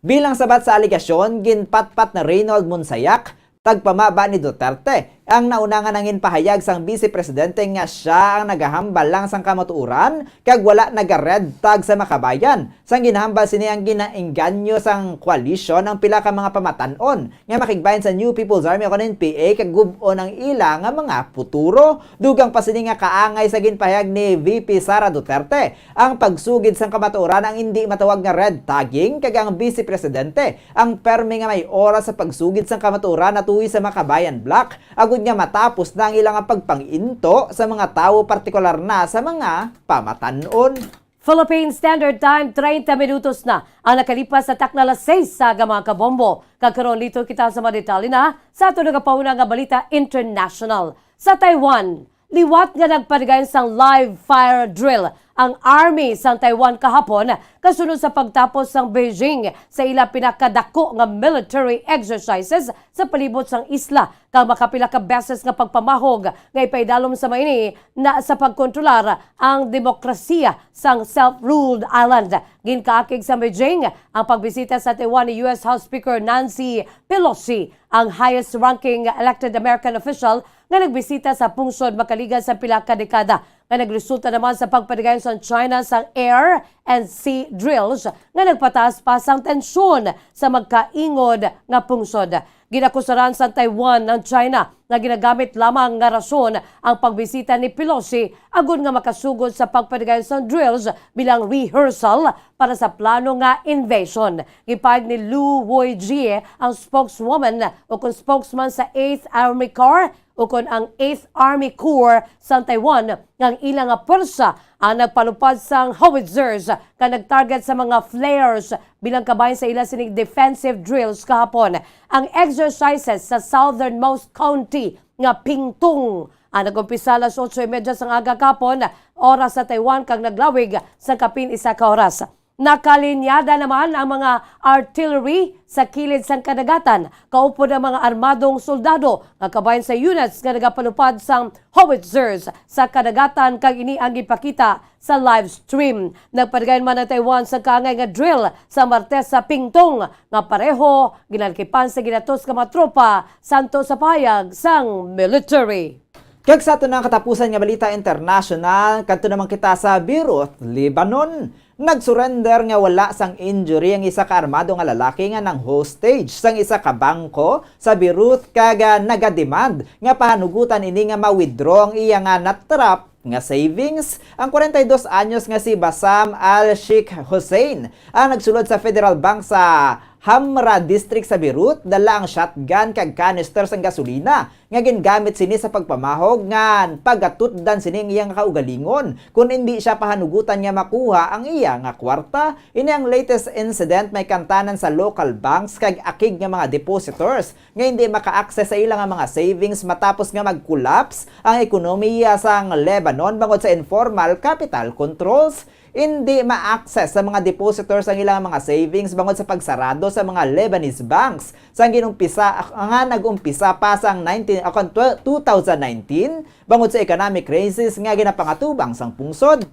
Bilang sabat sa alegasyon, ginpatpat ni Reynold Monsayak, tagpamaba ni Duterte, ang nauna nga nanginpahayag sang Vice Presidente nga sia ang nagahambal lang sang kamatuoran kag wala naga-red tag sa makabayan, sang ginahambal sini ang ginaengganyo sang koalisyon ang pila ka mga pamatan-on nga makigbahin sa New People's Army o kon N P A kag gub-on ang ila nga mga puturo. Dugang pa sini nga kaangay sa ginpahayag ni V P Sara Duterte, ang pagsugid sang kamatuoran ang indi matawag nga red tagging, kag ang Vice Presidente ang permi nga may oras sa pagsugid sang kamatuoran natuhoy sa Makabayan Bloc, agud nga matapos na ang ila nga pagpang-into sa mga tawo, partikular na sa mga pamatan-on. Philippine Standard Time, treinta minutos na ang nakalipas sa takna alas seis sa aga, mga kabombo. Kag karon, liton kita sa mga detalye na sa aton nagapauna nga balita international. Sa Taiwan, liwat nga nagpadayon sang live fire drill ang army sang Taiwan kahapon, kasunod sa pagtapos sang Beijing sa ila pinakadako nga military exercises sa palibot sang isla, kag makapila ka beses nga pagpamahog nga ipaidalom sa maini na sa pagkontrolar ang demokrasiya sang self-ruled island. Ginkaakig sa Beijing ang pagbisita sa Taiwan ni U S House Speaker Nancy Pelosi, ang highest-ranking elected American official nga nagbisita sa pungsod makaligal sa pila ka dekada, nga nagresulta naman sa pagpadayon sa China sang air and sea drills nga nagpataas pa sang tensyon sa magkaingod nga pungsod. Ginakusaran sa Taiwan ang China nga ginagamit lamang nga rason ang pagbisita ni Pelosi agud nga makasugod sa pagpadayon sang drills bilang rehearsal para sa plano nga invasion. Gipahayag ni Lu Woijie, ang spokeswoman o kon spokesman sa Eighth Army Corps, o kon ang Eighth Army Corps sa Taiwan, nga ang ila nga pwersa ang nagpalupad sang howitzers nga nagtarget sa mga flares bilang kabahin sa ila sining defensive drills kahapon. Ang exercises sa southernmost county nga Pingtung ang nag-umpisa alas otso y media sang aga kahapon, oras sa Taiwan, kag naglawig sa kapin isa ka oras. Nakalinyada naman ang mga artillery sa kilid sang kadagatan, kaupod ang mga armadong soldado nga kabahin sa units nga nagapalupad sang howitzers sa kadagatan, kag ini ang gipakita sa live stream. Nagpadayon man ang Taiwan sa kaangay nga drill sa Martes sa Pingtung, nga pareho ginalkipan sa ginatos nga mga tropa, santo sa pahayag sang military. Kag sa aton nga katapusan nga balita international, kadto naman kita sa Beirut, Lebanon. Nagsurrender nga wala sang injury ang isa ka armado nga lalaki nga nang-hostage sang isa ka bangko sa Beirut, kag, ah, nagademand nga pahanugutan ini nga ma-withdraw ang iya nga natrap nga savings. Ang kwarenta y dos anyos nga si Bassam Al-Sheikh Hussein ang nagsulod sa Federal Bank sa Hamra District sa Beirut, dala ang shotgun kag canister sang gasolina nga gingamit sini sa pagpamahog nga pagatutdan sini ang iya nga kaugalingon kon indi sia pahanugutan nga makuha ang iya nga kwarta. Ini ang latest incident may kantanan sa local banks kag akig nga mga depositors nga hindi maka-access sa ila nga mga savings matapos nga mag-collapse ang ekonomiya sang Lebanon bangod sa informal capital controls. Hindi ma-access sa mga depositors ang ilang mga savings bangod sa pagsarado sa mga Lebanese banks sang ginumpisa, nga nag-umpisa pa sang nineteen, ah, kon tw-, two thousand nineteen, bangod sa economic crisis nga ginapangatubang sang pungsod.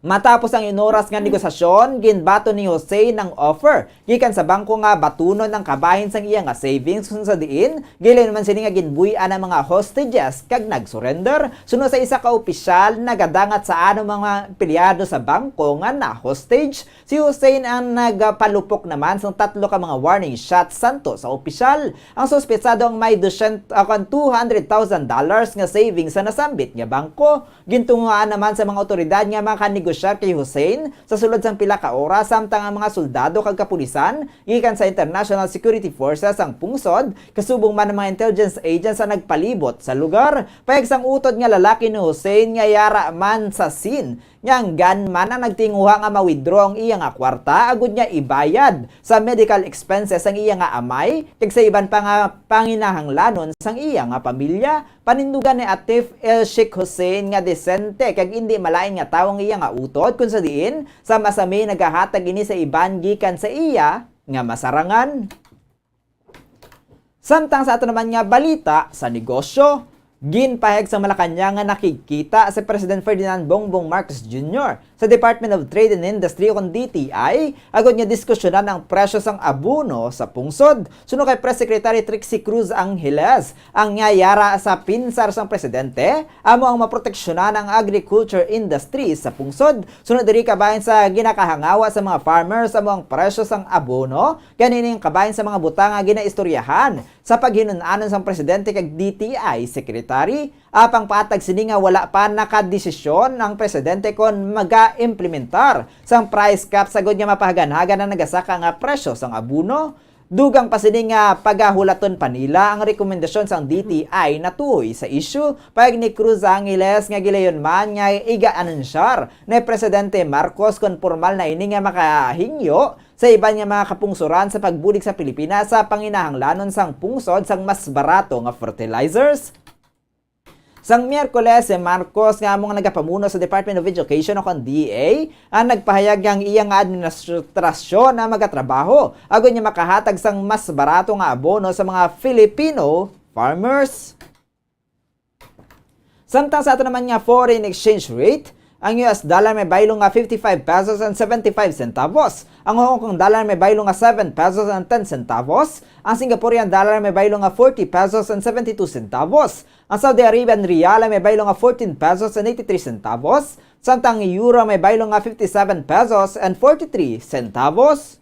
Matapos ang inoras nga negosasyon, ginbaton ni Hussein ang offer gikan sa bangko nga batunon ang kabahin sang iya nga savings, kung sa diin gilayon man sini nga ginbuy-an ang mga hostages kag nag-surrender. Suno sa isa ka opisyal, nagadangat sa anum mga empleyado sa bangko nga na-hostage. Si Hussein ang nagpalupok naman sang tatlo ka mga warning shots santo sa opisyal. Ang suspetsado ang may dusyen-, ah, kan two hundred thousand dollars nga savings sa nasambit nga bangko. Gintunguhaan naman sa mga awtoridad nga makanegosyar kay Hussein sa sulod sang pila ka oras, samtang ang mga soldado kag kapulisan gikan sa International Security Forces sang pungsod, kasubong man ang mga intelligence agents ang nagpalibot sa lugar. Pahayag sang utod nga lalaki ni Hussein nga yara man sa scene, nga ang gunman ang nagtinguha nga ma-withdraw ang iya nga kwarta agud nga ibayad sa medical expenses sang iya nga amay kag sa iban pa nga panginahanglanon sang iya nga pamilya. Panindugan ni Atif El Sheikh Hussein nga desente kag indi malain nga tawo ang iya nga utod, kung sa diin sa masami nagahatag ini sa iban gikan sa iya nga masarangan. Samtang sa ato naman nga balita sa negosyo, ginpahayag sa Malacañang nga nakigkita si President Ferdinand Bongbong Marcos Junior sa Department of Trade and Industry o kon D T I agud nga diskusyonan ang presyo sang abono sa pungsod. Suno kay Press Secretary Trixie Cruz Angeles, ang nga yara sa pinsar sang presidente amo ang maproteksyonan ang agriculture industry sa pungsod. Suno diri, kabahin sa ginakahangawa sa mga farmers amo ang presyo sang abono. Gani ini ang kabahin sa mga butang nga ginaistoryahan sa paghinun-anon sang presidente kag D T I secretary. Apang paatag sini nga wala pa nakadesisyon ang presidente kon maga-implementar sang price cap sagod nga mapahaganhagan ang nagasaka nga presyo sang abono. Dugang pa sini nga pagahulaton pa nila ang rekomendasyon sang D T I natuhoy sa isyu. Pahayag ni Cruz Angeles nga gilayon man nga iga-anunsyar ni Presidente Marcos kon pormal na ini nga makahingyo sa iban nga mga kapungsoran sa pagbulig sa Pilipinas sa panginahanglanon sang pungsod sang mas barato nga fertilizers. Sang Miyerkules, si Marcos, nga amo nga nagapamuno sa Department of Education o kon D E A, ang nagpahayag nga ang iya nga administrasyon ang magatrabaho agud nga makahatag sang mas barato nga abono sa mga Filipino farmers. Samtang sa ato naman nga foreign exchange rate, ang U S dollar may baylo nga fifty-five pesos and seventy-five centavos. Ang Hong Kong dollar may baylo nga seven pesos and ten centavos. Ang Singaporean dollar may baylo nga forty pesos and seventy-two centavos. Ang Saudi Arabian riyal may baylo nga fourteen pesos and eighty-three centavos. Samtang ang euro may baylo nga fifty-seven pesos and forty-three centavos.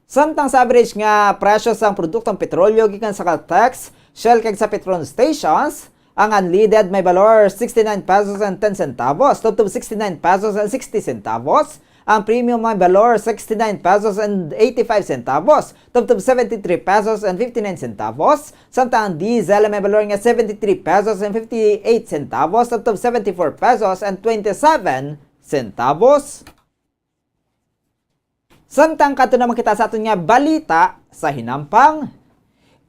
Samtang sa average nga presyo sang produktong petrolyo gikan sa Caltex, Shell kag sa Petron stations, ang unleaded may balor sixty-nine pesos and ten centavos, tubtob sixty-nine pesos and sixty centavos. Ang premium may balor sixty-nine pesos and eighty-five centavos, tubtob seventy-three pesos and fifty-nine centavos. Samtang ang diesel may balor nga seventy-three pesos and fifty-eight centavos, tubtob seventy-four pesos and twenty-seven centavos. Samtang kadto naman kita sa aton nga balita sa hinampang.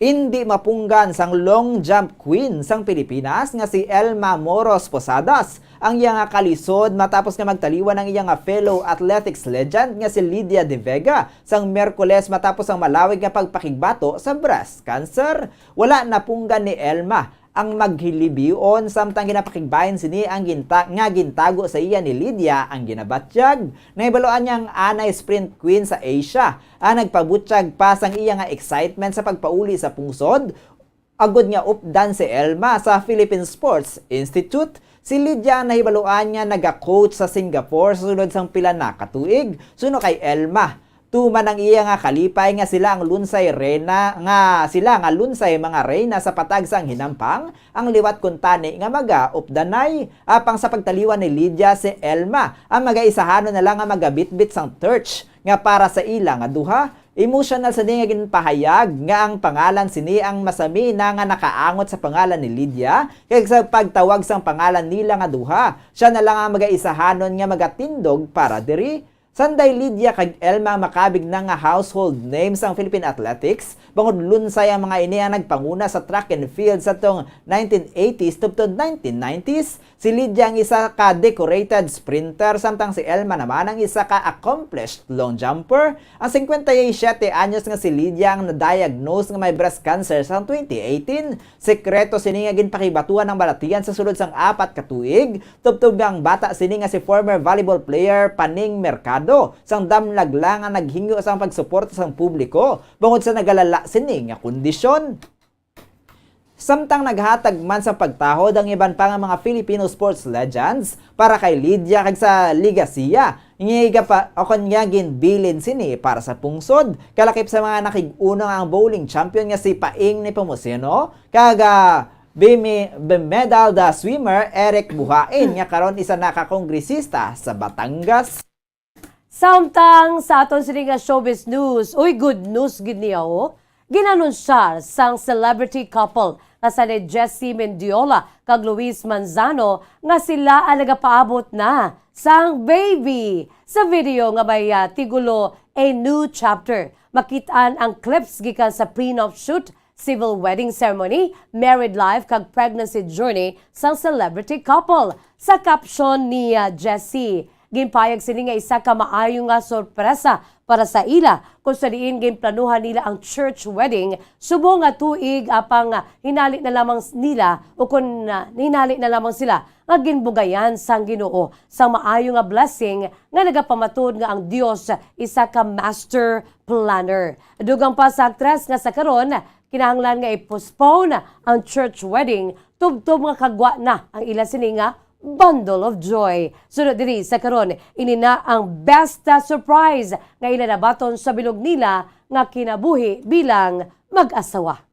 Indi mapunggan sang long jump queen sang Pilipinas nga si Elma Moros Posadas ang iya nga kalisod matapos nga magtaliwan ang iya nga fellow athletics legend nga si Lydia De Vega sang Miyerkules matapos ang malawig nga pagpakigbato sa breast cancer. Wala napunggan ni Elma ang maghilibion, samtang ginapakigbahin sini ang ginta-, nga gintago sa iya ni Lydia ang ginabatyag. Nahibaluan niya ang anay sprint queen sa Asia ang nagpabutyag pa sang iya nga excitement sa pagpauli sa pungsod, agud nga updan si Elma sa Philippine Sports Institute. Si Lydia ang nahibaluan nga naga-coach sa Singapore sa sulod sang pila na ka tuig. Suno kay Elma, tuman ang iya nga kalipay nga sila ang lunsay reyna, nga sila nga lunsay mga reyna sa patag sang hinampang, ang liwat kuntani nga magaupdanay. Apang sa pagtaliwan ni Lydia, si Elma ang magaisahanon na lang nga magabitbit sang torch nga para sa ila nga duha. Emotional sini nga ginpahayag nga ang pangalan sini ang masami na nga nakaangot sa pangalan ni Lydia, kag sa pagtawag sang pangalan nila nga duha, siya na lang ang magaisahanon nga magatindog para diri. Sanday Lydia kag Elma ang makabig na nga household names sang Philippine athletics, bangod lunsay ang mga ini ang nagpanguna sa track and field sa tong nineteen eighties tubtob nineteen nineties. Si Lydia ang isa ka decorated sprinter, samtang si Elma naman ang isa ka accomplished long jumper. Ang singkwenta y siyete anyos nga si Lydia ang na-diagnose nga may breast cancer sa twenty eighteen. Sekreto sini nga ginpakibatuhan ang balatian sa sulod sang apat ka tuig, tubtob nga ang bata sini nga si former volleyball player Paning Mercado sang damlag lang ang naghingyo sang pagsuporta sang publiko bangod sa nagalala sini nga kondisyon. Samtang naghatag man sang pagtahod ang iban pa nga mga Filipino sports legends para kay Lydia kag sa legasiya nga igapa-, o kon nga ginbilin sini para sa pungsod, kalakip sa mga nakig-unong ang bowling champion nga si Paing Nepomuceno kag, ah, bimi-, bimedal da swimmer Eric Buhain nga karon isa na ka kongresista sa Batangas. Samtang sa aton sini nga showbiz news, uy, good news gid niya, oh. Ginanunsyar sang celebrity couple nga sila Jessie Mendiola kag Luis Manzano nga sila ang nagapaabot na sang baby. Sa video nga may, ah, titulo A New Chapter, makit-an ang clips gikan sa prenup shoot, civil wedding ceremony, married life, kag pregnancy journey sang celebrity couple. Sa caption ni, ah, Jessie, ginpahayag sini nga isa ka maayo nga sorpresa para sa ila, kung sa diin ginplanuhan nila ang church wedding subong nga tuig, apang, ah, hinali na lamang s-, nila, o kon, ah, hinali na lamang sila nga ginbugayan sang Ginoo sang maayo nga blessing nga nagapamatud nga ang Dios isa ka master planner. Dugang pa sa aktres nga sa karon, kinahanglan nga i-postpone ang church wedding tubtob nga kagwa na ang ila sini nga bundle of joy. Suno diri sa karon, ini na ang best, ah, surprise nga ila nabaton sa bilog nila nga kinabuhi bilang mag-asawa.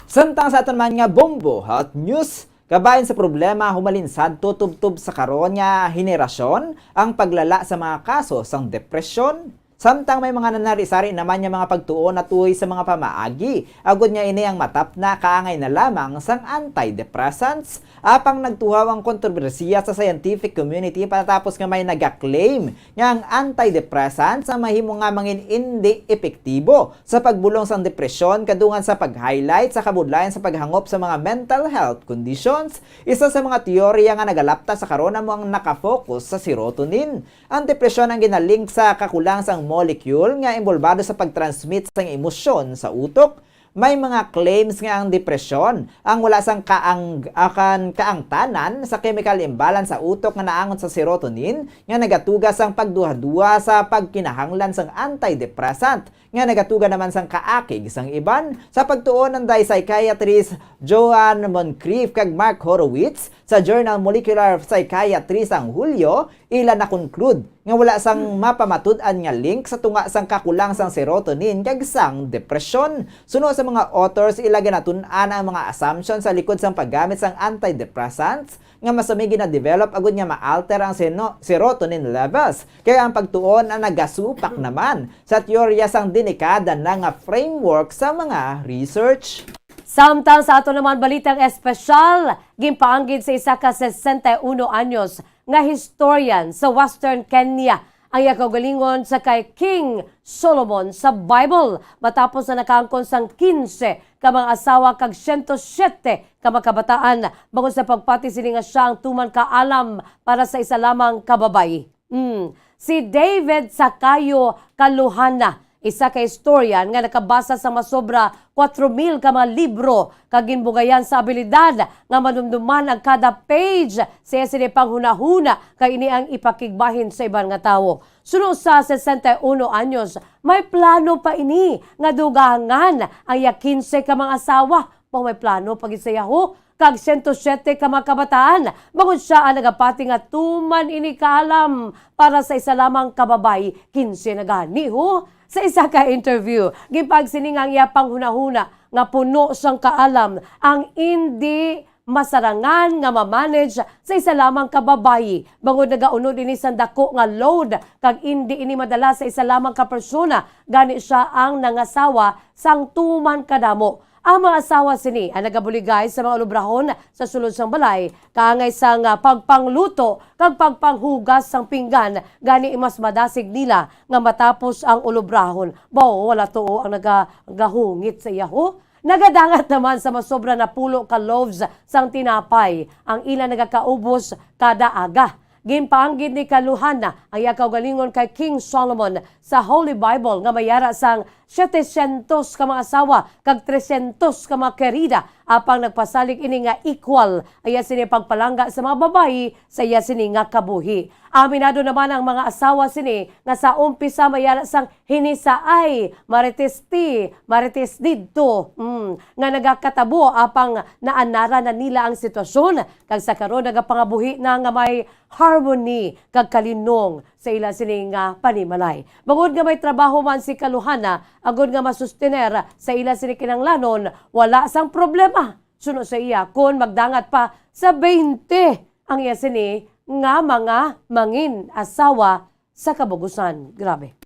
Samtang sa aton man nga bombo hot news, kabahin sa problema humalin sadto tubtob sa karon nga henerasyon ang paglala sa mga kaso sang depresyon. Samtang may mga nanari-sari naman nga mga pagtuon natuhoy sa mga pamaagi, agod nga ini ang matapna kaangay na lamang sang antidepressants. Apang nagtuhaw ang kontrobersiya sa scientific community panatapos nga may naga-claim nga ang antidepressants ang mahimo nga mangin indi epektibo sa pagbulong sang depresyon kadungan sa pag-highlight sa kabudlayan sa paghangop sa mga mental health conditions. Isa sa mga teorya nga nagalapta sa karon amo ang nakafocus sa serotonin. Ang depresyon ang ginalink sa kakulang sang molecule nga inbolbado sa pag-transmit sang emosyon sa utok. May mga claims nga ang depresyon ang wala sang kaang-, akan kaangtanan sa chemical imbalance sa utok nga naangot sa serotonin nga nagatuga sang pagduhaduha sa pagkinahanglan sang antidepressant nga nagatuga naman sang kaakig sang iban. Sa pagtuon anday psychiatrist Joan Moncrief kag Mark Horowitz sa journal Molecular Psychiatry sang Hulyo, ila na-conclude nga wala sang mapamatud-an nga link sa tunga sang kakulang sang serotonin kag sang depresyon. Suno sa mga authors, ila ginatun-an ang mga assumption sa likod sang paggamit sang antidepressants nga masami gina-develop agud nga ma-alter ang seno-, serotonin levels, kay ang pagtuon ang nagasupak naman sa teorya sang dinekada na nga framework sa mga research. Samtang sa ato naman balitang espesyal, ginpaanggid sa isa ka sesenta y uno anyos nga historian sa Western Kenya ang iya kaugalingon sa kay King Solomon sa Bible, matapos na nakaangkon sang kinse ka mga asawa kag siyento siyete ka mga kabataan, bangod sa pagpati sini nga sia ang tuman kaalam para sa isa lamang ka babayi. Mm. Si David Sacayo Caluhana, isa ka historian nga nakabasa sa masobra kuwatro mil ka mga libro kag ginbugayan sa abilidad nga madumduman ang kada page sa iya sini panghunahuna, kay ini ang ipakigbahin sa iban nga tawo. Suno sa sesenta y uno anyos, may plano pa ini nga dugangan ang iya kinse ka mga asawa. Mao may plano pa gid sa iya, ho, kag siyento siyete ka mga kabataan, bangod sia ang nagapati nga tuman ini kaalam para sa isa lamang ka babayi. Kinse na gani, ho? Sa isa ka interview, ginpahayag sini nga ang iya panghunahuna nga puno sang kaalam ang indi masarangan nga ma-manage sa isa lamang ka babayi, bangod nagaunod ini sang dako nga load kag indi ini madala sa isa lamang ka persona, gani sia ang nangasawa sang tuman kadamo. Ang mga asawa sini ang nagabuligay sa mga ulubrahon sa sulod sang balay, kaangay sang, ah, pagpangluto kag pagpanghugas sang pinggan, gani mas madasig nila nga matapos ang ulubrahon. Baw, wala tuo ang nagagahungit sa iya, ho? Nagadangat naman sa masobra na pulo ka loaves sang tinapay ang ila nagakaubos kada aga. Ginpaanggid ni Kaluhana ang iya kaugalingon kay King Solomon sa Holy Bible nga may yara sang setecientos ka mga asawa kag trescientos ka mga kerida, apang nagpasalig ini nga equal ang iya sini pagpalangga sa mga babayi sa iya sini nga kabuhi. Aminado naman ang mga asawa sini nga sa umpisa may yara sang hinisaay, marites ti, marites didto, mm, nga nagakatabo apang naanara na nila ang sitwasyon kag sa karon nagapangabuhi na nga may harmony kag kalinong sa ila sini nga panimalay. Bangod nga may trabaho man si Kaluhana, agod nga masustener sa ila sini kinahanglanon, wala sang problema suno sa iya kon magdangat pa sa twenty ang iya sini nga mga mangin asawa sa kabugusan. Grabe.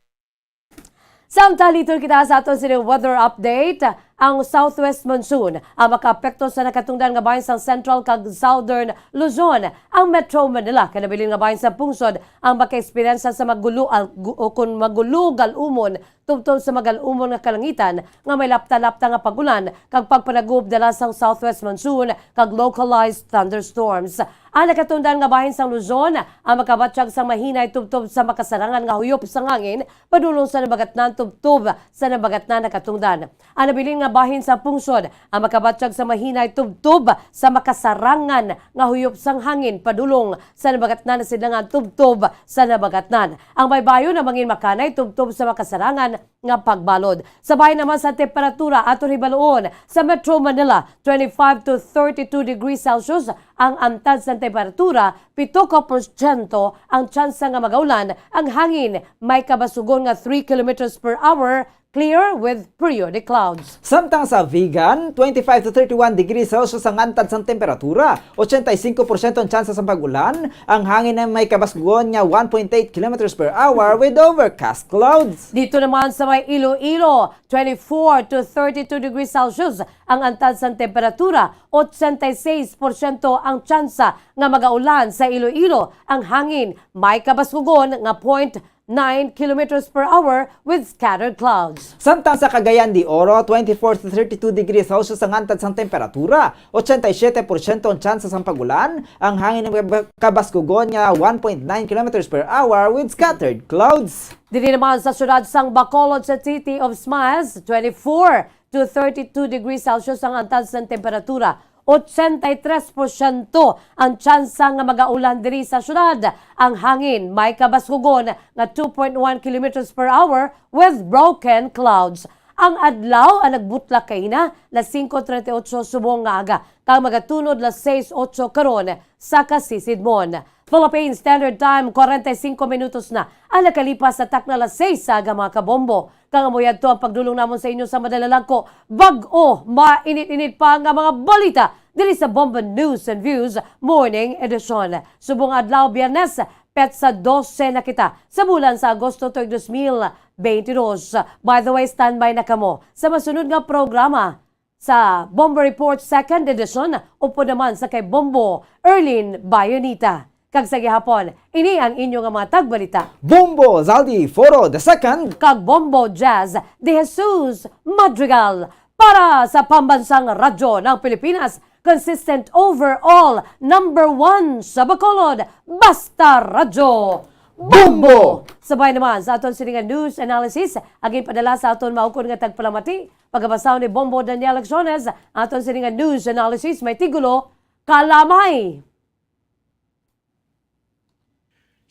Samtang liton kita sa aton sini weather update, ang southwest monsoon ang makaapekto sa nakatungdan nga bahin sang central kag southern Luzon. Ang Metro Manila kag nabilin nga bahin sa pungsod ang makaeksperyensya sa magulo al-, gu-, o kon magulo gal-umon tubtob sa magal-umon nga kalangitan nga may lapta-lapta nga pag-ulan kag pagpanagob dala sang southwest monsoon kag localized thunderstorms. Ang nakatungdan nga bahin sang Luzon ang makabatyag sang mahinay tubtob sa makasarangan nga huyop sang hangin padulong sa nabagatnan tubtob sa nabagatnan nakatungdan. Ang nabilin nga bahin sa pungsod ang makabatyag sa mahinay tubtob sa makasarangan nga huyop sang hangin padulong sa nabagatnan nga sidlangan tubtob sa nabagatnan. Ang baybayon ang mangin makanay tubtob sa makasarangan nga pagbalod. Sa bahin naman sa temperatura, aton hibaluon, sa Metro Manila, twenty-five to thirty-two degrees Celsius ang antad sang temperatura, pito ka porsyento ang tsansa nga magaulan, ang hangin may kabasugon nga three kilometers per hour, clear with periodic clouds. Samtang sa Vigan, twenty-five to thirty-one degrees Celsius ang antad sang temperatura, ochenta y cinco porsyento ang tsansa sang pag-ulan, ang hangin ay may kabasgon nga one point eight kilometers per hour with overcast clouds. Dito naman sa may Iloilo, twenty-four to thirty-two degrees Celsius ang antad sang temperatura, ochenta y seis porsyento ang tsansa nga magaulan sa Iloilo, ang hangin may kabasgogon nga point nine kilometers per hour with scattered clouds. Samtang sa Cagayan de Oro, twenty-four to thirty-two degrees Celsius ang antad sang temperatura, ochenta y siete porsyento ang tsansa sang pag-ulan, ang hangin may kabasgogon nga one point nine kilometers per hour with scattered clouds. Diri naman sa siyudad sang Bacolod, sa City of Smiles, twenty-four to thirty-two degrees Celsius ang antad sang temperatura. Ochenta y tres porsyento ang tsansa nga magaulan diri sa siyudad. Ang hangin may kabasgogon nga two point one kilometers per hour with broken clouds. Ang adlaw ang nagbutlak kaina las singko treinta y ocho subong nga aga, kag magatunod las sais otso karon sa kasisidmon. Philippine Standard Time, kwarenta y singko minutos na ang nakalipas sa takna las sais sa aga, mga kabombo. Kag amo yadto ang pagdulong namon sa inyo sa madalalagko. Bag-o, mainit-init pa nga mga balita diri sa Bombo News and Views Morning Edition. Subong adlaw, Biyernes, petsa dose na kita sa bulan sa Agosto tuig dos mil beintidos. By the way, standby na kamo sa masunod nga programa sa Bombo Report Second Edition, upod naman sa kay Bombo Erlin Bayonita. Kag sa gihapon, ini ang inyo nga mga tagbalita, Bombo Zaldi Foro the Second kag Bombo Jazz de Jesus Madrigal para sa Pambansang Radyo ng Pilipinas, consistent overall, number one sa Bacolod, Basta Radyo Bombo! Sabay naman sa aton sini nga news analysis, ang ginpadala sa aton maukon nga tagpalamati, pagkabasa ni Bombo Daniel Acciones, aton sini nga news analysis may tigulo, Kalamay.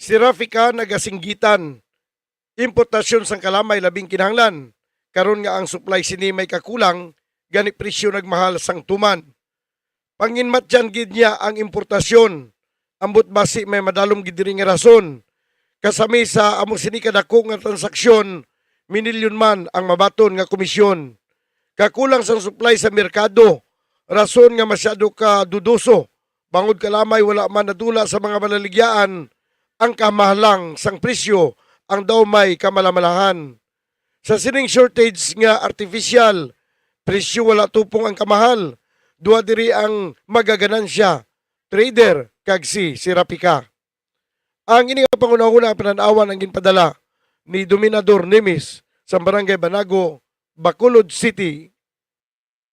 Si Rafica nagasinggitan, importasyon sang kalamay labing kinahanglan, karon nga ang supply sini may kakulang, gani presyo nagmahal sang tuman. Panginmatyan gid niya ang importasyon, ambot basi may madalom gid diri nga rason. Kasami sa amo sini kadako nga transaksyon, minilyon man ang mabaton nga komisyon. Kakulang sang supply sa merkado, rason nga masyado ka dudoso, bangod kalamay wala man nadula sa mga balaligyaan ang kamahalang sang presyo, ang daw may kamalamalahan. Sa sining shortage nga artificial, Presyo wala tupong ang kamahal. Duha diri ang magaganansya, trader kag si Serapika. Ang ini nga panghunahuna ang panan-awan ang ginpadala ni Dominador Nimis sa Barangay Banago, Bacolod City.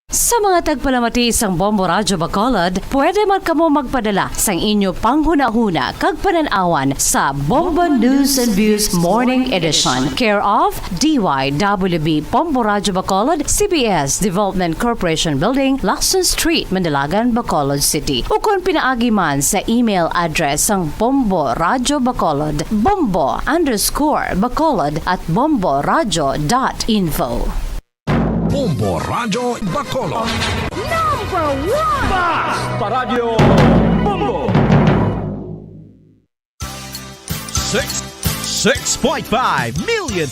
Sa mga tagpalamati sang Bombo Radyo Bacolod, pwede man kamo magpadala sang inyo panghunahuna kag panan-awan sa Bombo News and Views Morning Edition, care of D Y W B Bombo Radyo Bacolod, C B S Development Corporation Building, Lacson Street, Mandalagan, Bacolod City, ukon pinaagi man sa email address sang Bombo Radyo Bacolod, bombo underscore bacolod at bomboradyo dot info. Bombo Radyo Bacolod. Number one! Bas! Paradyo Bombo! Six, six point five million